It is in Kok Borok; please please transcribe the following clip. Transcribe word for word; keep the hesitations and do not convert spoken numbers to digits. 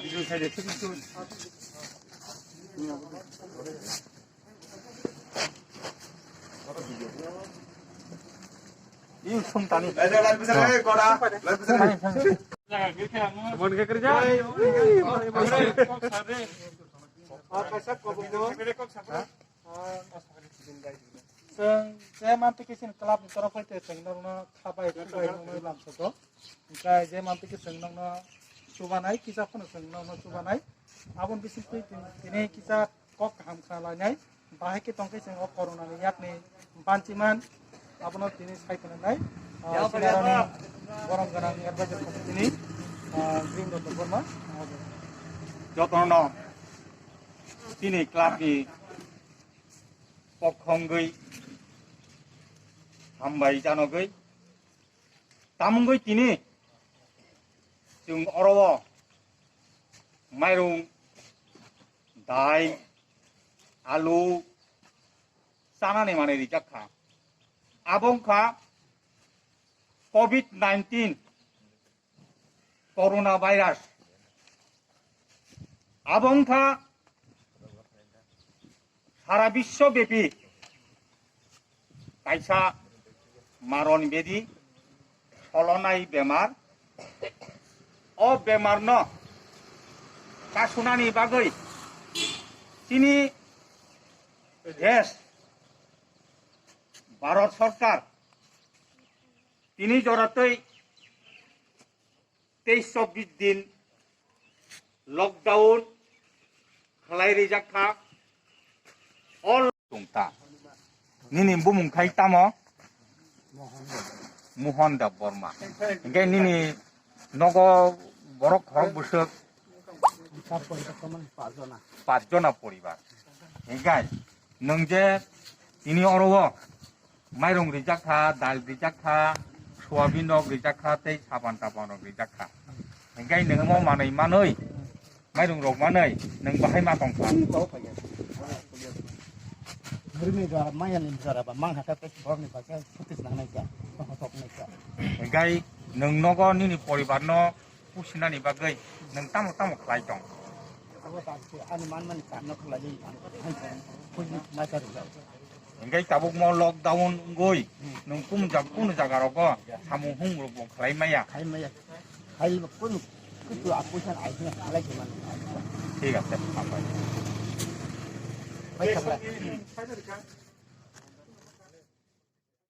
Chwng je mantwi khe chini club ni torof hai tei chwng norokno khabai khubai nungwi lamsogo. Hwnkhe je mantwi khe chwng nokno chubanai, kisa phano chwng nokno chubanai. Aboni bisingtwi tini, tini kisa kok kaham khna lainai. Bahai khe tongkhe chwng o corona ni yakni banchiman abono tini sai khna nai. Ah, chini aroni borom gwnang advisor committee ni, ah, Green Dotto Borma. Jotono tini club ni pokho wngwi hambai janogwi tamungwi tini chwng oro o mairung, dai, alu chanani manwi rijak kha. Abo wngkha covid nineteen corona virus. Abo wngkha sara biswo bepi kaisa maron bedi solonai bemar. O bemarno kasunani bagwi chini desh Bharat Sarkar tini joratwi teis chobbish din lockdown khlai rijak kha. All tungta. Nini bumung khai tamo? Mohan Deb Borma. Hingke nini nogo borok khorok bwswk? Pach jona poribar. Hingke nwng je tini oro o mairung rijak kha, dal rijak kha, soyabin rok rijak kha, tei saban taban rok rijak kha. Hingke nwng omo manwi manwi, mairung rok manwi nwng bahai ma tong kha. Bwrwini jora, mayani jora ba mang hakha tei borokni bagwi phutis nangnai kha, tongthok nai kha. Hingke nwng nogo nini poribar no pusinani bagwi nwng tamo tamo khlai tong? Abo tak se ani manmani kaam no khlai ang, ang, ang, ang, masa rwjak. Hingke tabuk mo lockdown wngwi nwng kum jak, kunu jaga rogo samung hung rok bo khlai maya. Khai maya. Khai bo kunu kutu apusan aisna khlai se man. Thik ase, hambai. Bai khlai.